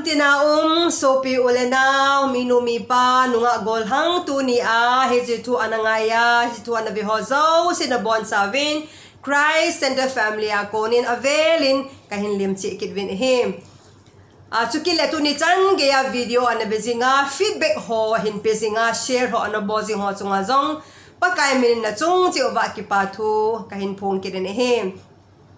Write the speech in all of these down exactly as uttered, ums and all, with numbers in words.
Tina um, sopi u le nau, minu mipa, nungah gollhang, tunia hiche thu ana ngaiya, hiche thu ana ve ho jouse nabonchauvin, Christ Center Family a konin avelin kahin lemcheh kit uvin ahi. Ah, chukit le tuni chan geiya video ana ve jinga, feedback ho ahin pe jinga, share ho ana bol jing ho chunga jong, Pakai minin nachung cheh uva kipa thu kahin phong kit in ahi.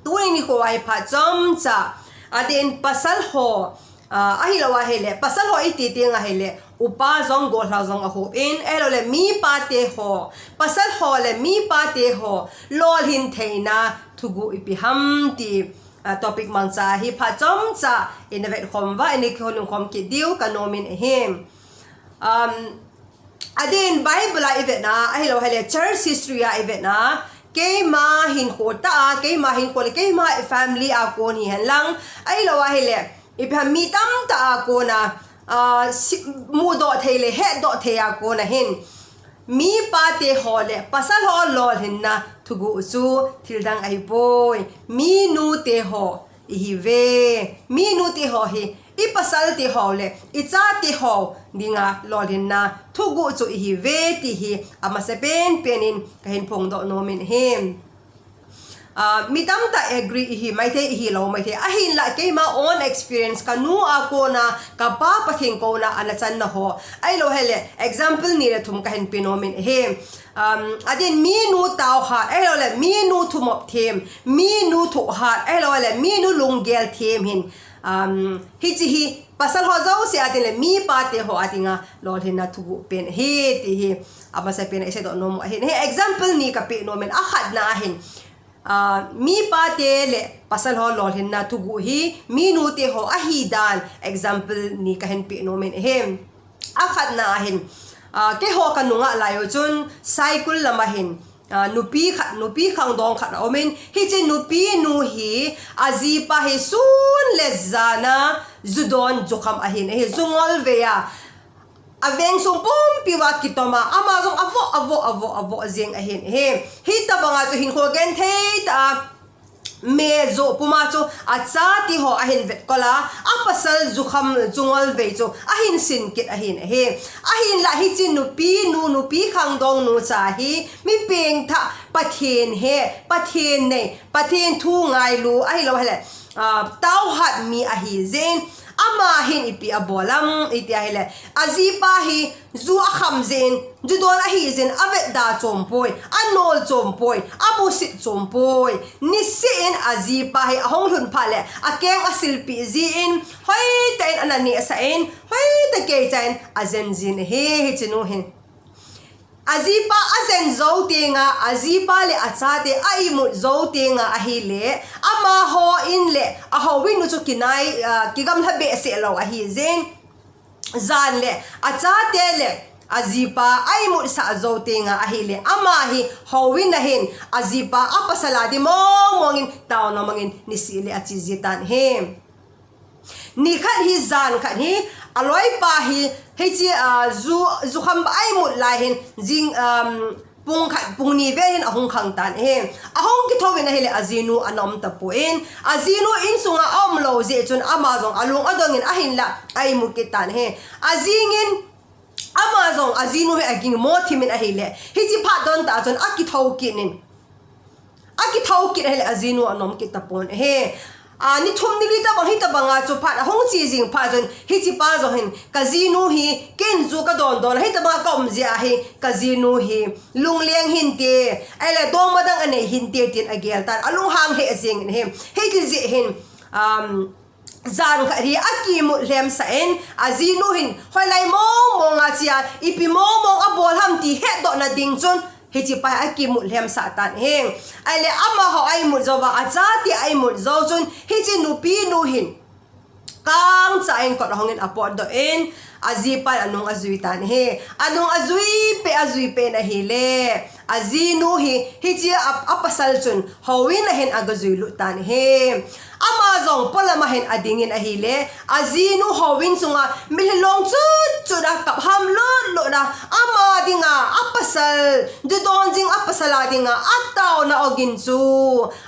Tuni nikho a hi phat chomcha, adeh in pasal ho, ah, ahilou ahile, pasal ho iti teng ahile, upa jong gollhang jong ahopin, ahilouleh mipa te ho, pasal ho le mipa te ho, lolhin theina thuguh ipi ham ti, ah, topic mangcha hi phat chomcha ina vetkhom uva, ina kihoulim khom kit diu kanomin ahi. Um, Adeh in Bible a ivetna, ahilou ahile church history a ivetna, keima hinkho tah a, keima hinkho le keima family a kon hihen lang, ahilou ahile, ipi ham mi tamtah a kona, ah, si-, mudoh thei le hetdoh thei a kona hin, mipa te ho le pasal ho lolhinna thuguh chu thildang ahipoi, minu te ho ihiuve. Minu te ho hi, ipasal te ho le icha te ho dinga lolhinna thuguh chu ihiuve ti hi amasa penpen in kahin phongdoh nomin ahi. Ah, mi tamtah agree ihi maithei, ihilou maithei. Ahinlah keima own experience, kanu a kona, kapa Pathen kona ana channa ho, ahilou ahile example ni le thum kahin pe nomin ahi. Um, adeh in minu taohat, ahilouleh minu thumop them, minu thohhat, ahilouleh minu lunggel them hin, um, hiche hi pasal ho jouse a ding le mipa te ho a dinga lolhinna thuguh pen ahi ti hi amasa pen a iseidoh nomu ahin. Hi example ni kapeh nomin, akhatna ahin, ah, mipa te le pasal ho lolhinna thuguh hi minu te ho ahidan example ni kahin pe nomin ahi. Akhatna ahin, ah, keiho kanungah lai u chun Saikul lam ahin, ah, nupi khat, nupi khangdong khat aumin, hiche nupi nu hi ajipa hi sun le jan a ju don ju kham ahin ahi, ju ngolvei a, aveng sung pumpi uva kitom a, ama jong avoh, avoh, avoh, avoh jeng ahin ahi. Hitobanga chu hinkho genthei tah a, me joh puma chu achate ho ahin vetkol a, apasal ju kham, ju ngolvei chu ahin sin kit ahin ahi. Ahinlah hiche nupi nu, nupi khangdong nu cha hi mi pengthah, Pathen he, Pathen nei, Pathen thu ngailu, ahilou ahile, ah, taohat mi ahi jeh in, ama hin ipi abol ham iti ahile, ajipa hi ju akham jeh in, ju don ahi jeh in, avetda chompoi, anol chompoi, abusit chompoi. Niseh in ajipa hi ahung lhun phat le akeng asilpeh jeh in, hoitah in ana nehsah in, hoitah keicha in ajen jin ahi, hiche nu hin. Ajipa ajen jou tenga, ajipa le achate a imut jou tenga ahile, amaho in le ahouin u chu kinai, ah, kigamla behseh lou ahi jeh in, jan le achate le ajipa a imutsah jou tenga ahile, ama hi houin a hin ajipa apasal a ding mongmong in taona mangin niseh le ache ji tan ahi. Nikhat hi, jan khat hi, aloipa hi, hiche, ah, ju, ju kham a imut lai hin, jing, um, pung khat, pung ni vel hin ahung khang tan ahi. Ahung kithouvin ahile ajinu ana um tapon, ajinu insunga aum lou jeh chun ama jong alung adongin ahinlah a imu kit tan ahi. Ajingin ama jong ajinu hi agingmo thimin ahile, hiche phat don tah chun akithou kit in, akithou kit ahile ajinu ana um kit tapon ahi. Ah, ni thum ni li tobang hitobanga chu phat ahung che jing phat chun, hichepa jong hin, kajinu hi ken ju kadon don a, hitobanga kaum jeh a hi kajinu hi lungleng hinte, ahile dongma dang anei hinte tin agel tan, alunghang lheh jengin ahi. Hiche jeh hin, um, jan khat hi akimut lhemsah in, ajinu hin hoilai mongmong a chea, ipi mongmong abol ham ti hetdohna ding chun, hichepa hi akimut lhemsah tan ahi. Ahile amaho a imut jouva, achate a imut jou chun, hiche nupi nu hin kangcha in kot ahungin apotdoh in, ajipan anung ajui tan ahi. Anung ajui peh, ajui peh in ahile, ajinu hi, hiche a, apasal chun houin a hin aga juilut tan ahi. Ama jong polam a hin adingin ahile, ajinu houin sunga mitlhi long chut chut a kap ham lut lut a, ama dinga apasal, judon jing apasal a dinga ataona ogin chu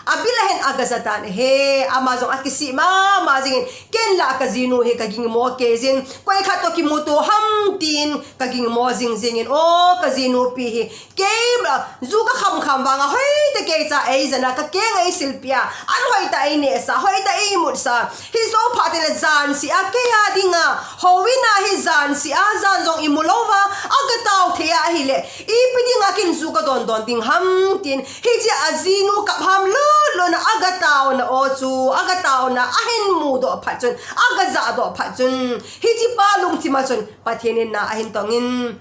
abil a hin aga ja tan ahi. Ama jong akisih mama jingin, ken la kajinu hi kaging mo kei jin, koi khat toh kimuto ham tin kaging mo jing jingin, o kajinu pi hi, kei la, ju kakham kham vanga hoitah kei cha eija na, kakeng eisilpeh a, an hoitah einehsa, hoitah eimutsah. Hiche phat le jan seh a, kei a dinga houin a hi jan seh a, jan jong imu louva aga tao thei a ahile, ipi dinga ken ju kadon don ding ham tin, hiche ajinu kap ham lut lut na aga taona o chu, aga taona ahin mudoh phat chun, aga jahdoh phat chun, hiche pa lungthim a chun Pathen in na ahin tongin,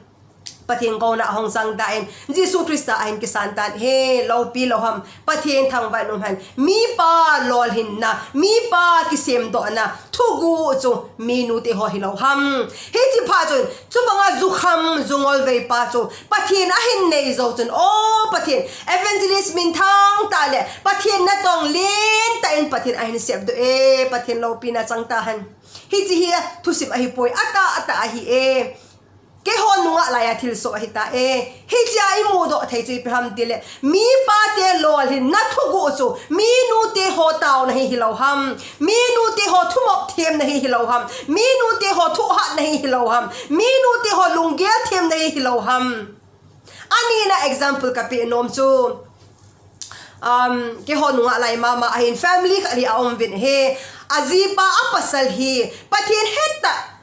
Pathen kouna ahung chang tan, Jesu Christa ahin kisan tan, he loupi lou ham, Pathen thangvah in um hen, mipa lolhinna, mipa kisemdohna thuguh chu minu te ho hilou ham. Hiche phat chun, chubanga jukham, jungol vei pa chu Pathen ahin nei jou chun, o Pathen, evangelist minthang tah le Pathen natong lentah in Pathen ahin sepdoh e, Pathen loupina chang tahen. Hiche hi thusim ahipoi, atah atah ahi e. Keiho nungah laiya thilsoh ahitai. Hichea imudoh thei chu ipi ham tile, mipa te lolhinna thuguh chu minu te ho taona hi hilou ham. Minu te ho thumop themna hi hilou ham. Minu te ho thohhatna hi hilou ham. Minu te ho lunggel themna hi hilou ham. Anina example kapeh nom chu, um, keiho nungah lai mama ahin family khat hi aum uvin ahi. Ajipa apasal hi Pathen hetah,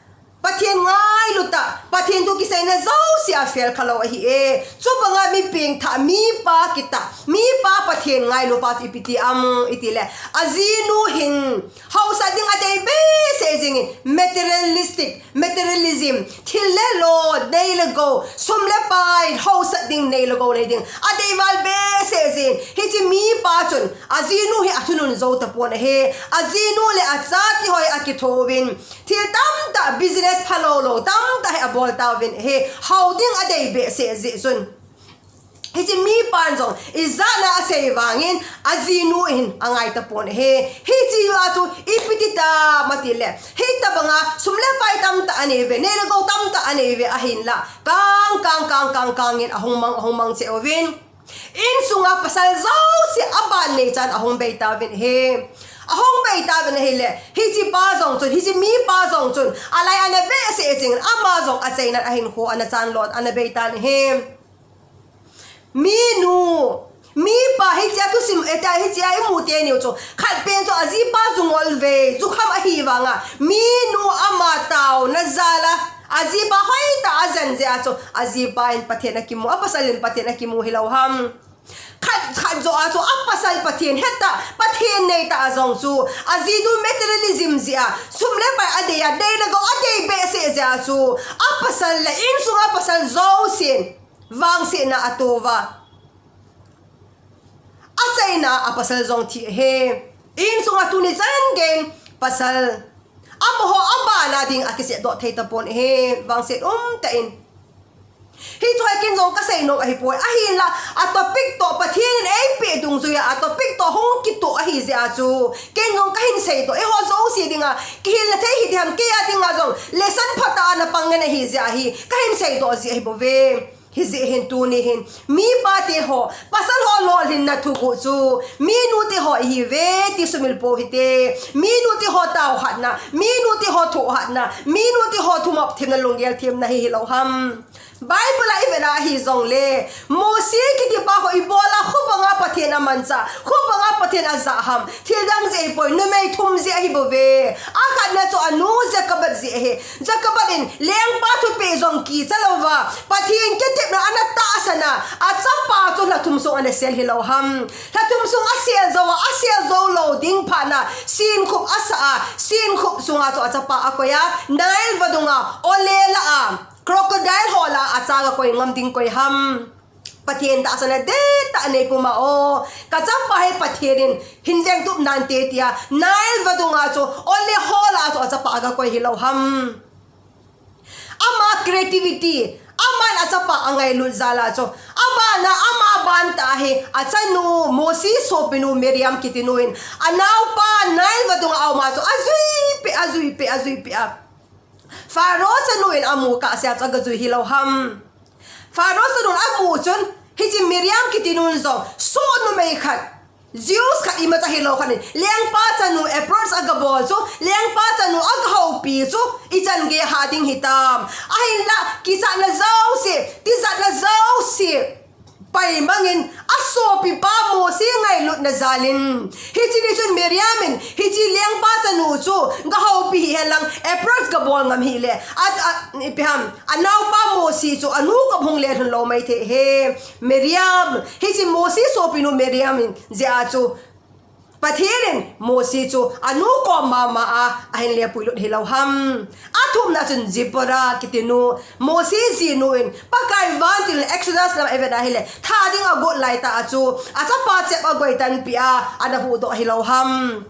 Pathen ngailu tah, Pathen thu kiseina jouse a fel khalou ahi e. Chubanga mi pengthah, mipa kitah, mipa Pathen ngailu pa chu ipi ti ham itile, ajinu hin hausat ding adei behseh jingin, materialistic, materialism, thil le lo, nei le gou, sum le pai, hausat ding, nei le gou nei ding adei val behseh jingin, hiche mipa chun ajinu hi athunun jou tapon ahi. Ajinu le acha ti ho hi akithouvin, thil tamtah, business phalou lou tamtah hi abol tauvin ahi. Hao ding adei behseh jeh chun, hiche mipan jong ijat na asei vangin ajinu hin angai tapon ahi. Hichea chu ipi ti tam atile, hitobanga sum le pai tamtah aneiuve, nei le gou tamtah aneiuve, ahinla kang kang kang kang kangin ahung mang, ahung mang cheh uvin. Insunga pasal jouse aban neichan ahung bei tauvin ahi. Ahung bei tauvin ahile, hiche pa jong chun, hiche mipa jong chun alai ana behseh jingin, ama jong achainan ahinkho ana chan lou, ana bei tan ahi. Minu, mipa, hichea thusim, eta, hichea imu teniu chu, khat pen chu ajipa jungol vei, jukham ahi vanga, minu ama taona jal a, ajipa hoitah ajen jeh a chu, ajipa in Pathen akimu, apasal in Pathen akimu hilou ham. Khat, khat joh a chu apasal Pathen hetah, Pathen neitah a jong chu, ajinu materialism jeh a, sum le pai adei a, nei le gou adei behseh jeh a chu, apasal le insunga pasal jousen vangsetna atouva, achaina a apasal jong thi ahi. Insunga tuni chan geiyin pasal amaho abana ding akisepdoh thei tapon ahi, vangset umtah in. Hichu hi ken jong kasei nom ahipoi. Ahinla, a topic toh Pathen in eipeh dungjuia, a topic toh hung kitoh ahi jeh a chu, ken jong kahin seidoh, eiho jouse dinga kihilna thei hiding ham, keia dinga jong lesson phatah a ana pang ngen ahi jeh a hi kahin seidoh ji ahibouve. Hijeh hin tuni hin, mipa te ho, pasal ho lolhinna thuguh chu minu te ho ihiuve ti sumil pou hite. Minu te ho taohatna, minu te ho thohhatna, minu te ho thumop themna, lunggel themna hi hilou ham. Bible a ivet a hijongle, Mosi kitipa ho ibola khobanga Pathen amanchah, khobanga Pathen ajah ham. Thildang jeh ahipoi, numei thum jeh ahibouve. Akhatna chu anu Jochebed jeh ahi. Jochebed in lengpa thupeh jong kicha louva, Pathen kitepna ana tahsan a, achapa chu lha thum sung ana sel hilou ham. Lha thum sung asel jou a, asel jou lou ding phatna, sinkhup asah a, sinkhup sunga chu achapa akoiya, Nile vadunga ole lah a, crocodile ho lah a acha gakoi ngam ding koi ham. Pathen tahsan adehtah anei puma o. Kachapa hi Pathen in hin vengtup nante tia, Nile vadunga chu ole ho lah a chu achapa agakoi hilou ham. Ama creativity, aman achapa angailut jal a chu, Abana ama bantah hi, achanu, Mosi sopinu Miriam kitinu in, anaopa Nile vadunga auma chu, ajuipeh, ajuipeh, ajuipeh a. Pharaoh chanu in amu kahsea chu agajui hilou ham. Pharaoh chanu in amu chun, hiche Miriam kitinu in jong, soh numei khat, Jews khat imacha hilou khat in, lengpa chanu approach agabol chu, lengpa chanu agahoupi chu, ichan gei hah ding hitam. Ahinla, kichatna jouse, tijatna jouse paimangin, asopipa Mosi ngailutna jalin, hiche ni chun Miriam in, hiche lengpa chanu chu, gahoupi hihen lang, approach gabol ngam hile, a, a, ipi ham, anaopa Mosi chu, anu kop hung lelhun lou maithei e. Miriam, hiche Mosi sopinu Miriam in, jeh a chu, Pathen in Mosi chu anu kom mama a ahin lepuilut hilou ham. Athumna chun Zipporah kitinu, Mosi jinu in, Pakai vantil in Exodus lam ivet a hile, tha ding agot laitah a chu, achapa chep agoitanpi a, ana huhdoh hilou ham.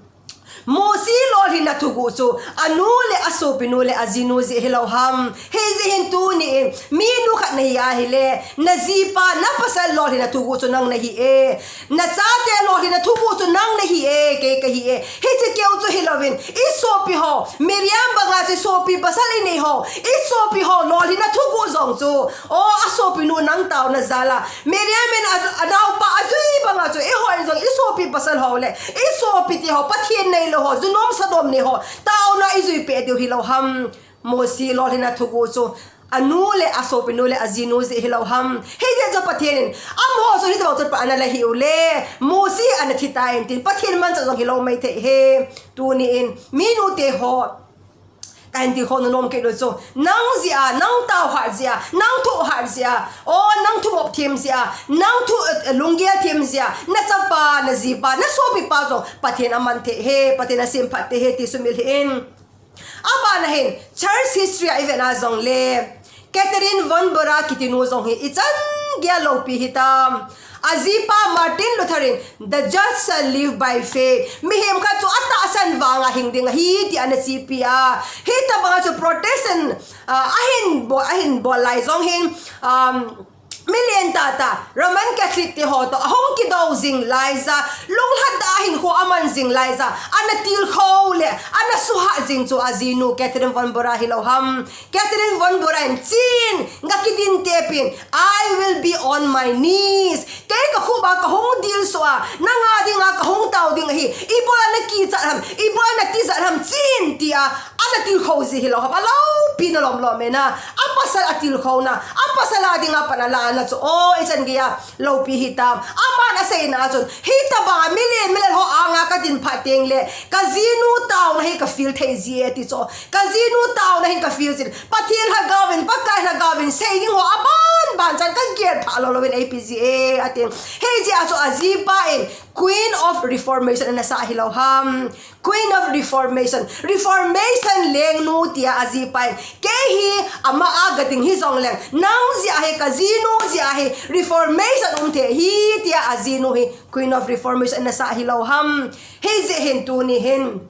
Mosi lolhinna thuguh chu, anu le asopinu le ajinu jeh hilou ham. Hijeh hin tuni in, minu khat nahi ahile, najipa, napasal lolhinna thuguh chu nang nahi e. Nachate lolhinna thuguh chu nang nahi e, kei kahi e. Hiche keu chu hilouvin, isopi ho, Miriam banga chu isopi pasal inei ho, isopi ho lolhinna thuguh jong chu, o, asopinu nang taona jal a, Miriam in a, anaopa ajui banga chu, eiho in jong isopi pasal ho le isopi te ho, Pathen neilou ho, junom sanom nei ho taona ijuipeh diu hilou ham. Mosi lolhinna thuguh chu, anu le asopinu le ajinu jeh hilou ham. Hijeh chun Pathen in, amaho chu hitobang chun pa ana la hiu le, Mosi ana thi tan tin, Pathen manchah jong hilou maithei e. Tuni in, minu te ho, kahin tilkhou nom kit u chu, nang jeh a, nang taohat jeh a, nang thohhat jeh a, o, nang thumop them jeh a, nang thu, eh, lunggel them jeh a, nachapa, najipa, nasopipa jong Pathen aman thei e, Pathen asemphat thei e ti sumil hih in. Abana hin, church history a ivet na jongle, Katharine von Bora kitinu jong hi, ichan geiya loupi hitam. Ajipa Martin Luther in, "The just shall live by faith." Mihem khat chu atahsan vanga hing ding ahi, ti ana chepi a. Hitobanga chu Protestant, ah, ahin bol, ahin bol lai jong hin, um, milen tahtah, Roman Catholic te ho toh ahung kidou jing laija, lunglhada hinkho aman jing laija, ana tilkhou le ana suhhat jing chu ajinu Katharine von Bora hilou ham. Katharine von Bora in, "Chin, gakidin tepin, I will be on my knees. Kei kakhup a kahung dilsu a, nanga dinga kahung tao ding ahi. Ibola nakichat ham, ibola natijat ham, Chin," tia ana tilkhou ji hilou ham. Aloupina lomlom e na. Apasal atilkhouna, apasal a dinga pan alahna chu, o, ichan geiya loupi hitam. Aman aseina chun, hitobanga milen milen ho anga kadin phat teng le, kajinu taona hi kafeel thei ji e ti chu. Kajinu taona hin kafeel jin. Pathen lhagao in, Pakai lhagao in, seiding ho abanban chan kagel pha lou louvin eipe ji e, ati. Hijeh a chu ajipa in Queen of Reformation ana sah hilou ham. Queen of Reformation. Reformation lengnu tia ajipa in. Kei hi ama a gading hijongleng, nang jeh a hi, kajinu jeh a hi, Reformation um thei ahi, tia ajinu hi Queen of Reformation ana sah hilou ham. Hijeh hin tuni hin,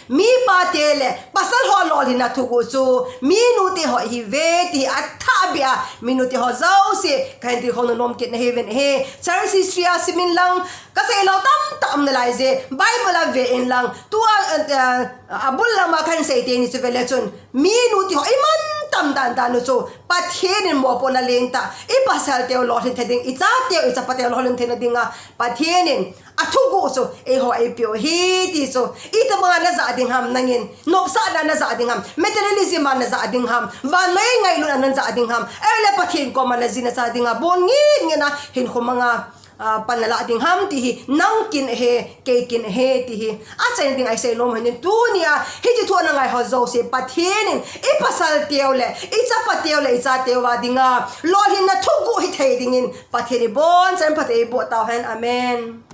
mipa te le pasal ho lolhinna thuguh chu minu te ho hi ve ti hi athah beh a, minu te ho jouse kahin tilkhou nom kit nahiuvin ahi. Church history a simin lang, kasei lou tamtah um nalai je, Bible a ve in lang, tua, eh, eh, abul lama kahin sei teni chu ve le chun, minu te ho iman tam dan dan u chu, Pathen in mopohna lentah, ipasal teu lolhin thei ding, ichateu, ichapa teu lolhin theina dinga, Pathen in athuguh chu eiho eipeu ahi ti chu, itobanga najah ding ham nangin, nopsahna najah ding ham, materialism a najah ding ham, vannoi ngailutna najah ding ham, ahile Pathen koma najina cha dinga, bon ngin ngin a hinkho manga, ah, pan nalah ding ham ti hi, nang kin ahi, kei kin ahi ti hi, achaina ding a isei nom u ahin, tunia hiche thu ana ngai ho jouse, Pathen in ipasal teu le, ichapa teu le, ichateu a dinga lolhinna thuguh hithei dingin, Pathen in ibonchauvin phatthei eiboh tauhen. Amen.